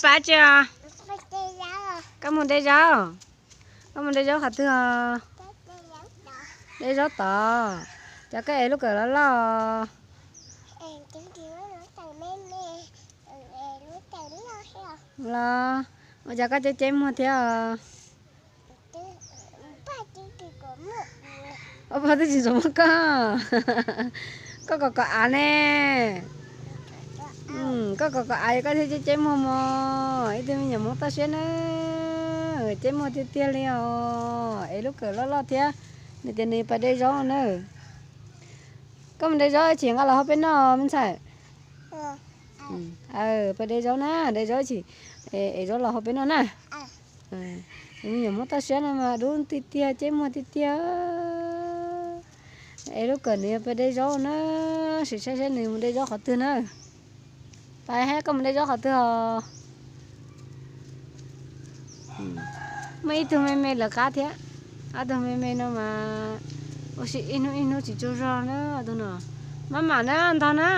Pab tsi os? Koj mus de zaub? Koj mus de zaub qhov twg os? De zaub tod. Cov koj ev lub kawm loj loj. Los, ua cas koj ceb ceb muag thiab os? Ua pog twb tsis ntxuav muab koj. Koj kom kom av ne. Koj kom kom av koj thiaj ceb ceb muag mog. Ib tug me nyuam Hmoob toj siab na. Ceb muag tiag tiag li os, ev lub kawm loj loj thiab. Nws tias nws pais de zaub na. Koj mus de zaub ib chim nqa los hauv peb noj me ntxhais. Pais de zaub na, de zaub ib chim, ev zaub los hauv peb noj na. Me nyuam Hmoob toj siab no mas dub tiag tiag, ceb muag tiag tiag. Ev lub kawm nws pais de zaub na, sim saib saib nws mus de zaub qhov twg na. Pais hab, koj mus de zaub qhov twg os? Muaj ib tug me me lawv qab thiab. Ob tug me me no mas ua si ib hnub ib hnub tsis tsaug zog na tus no. Maj mam na, ntog na.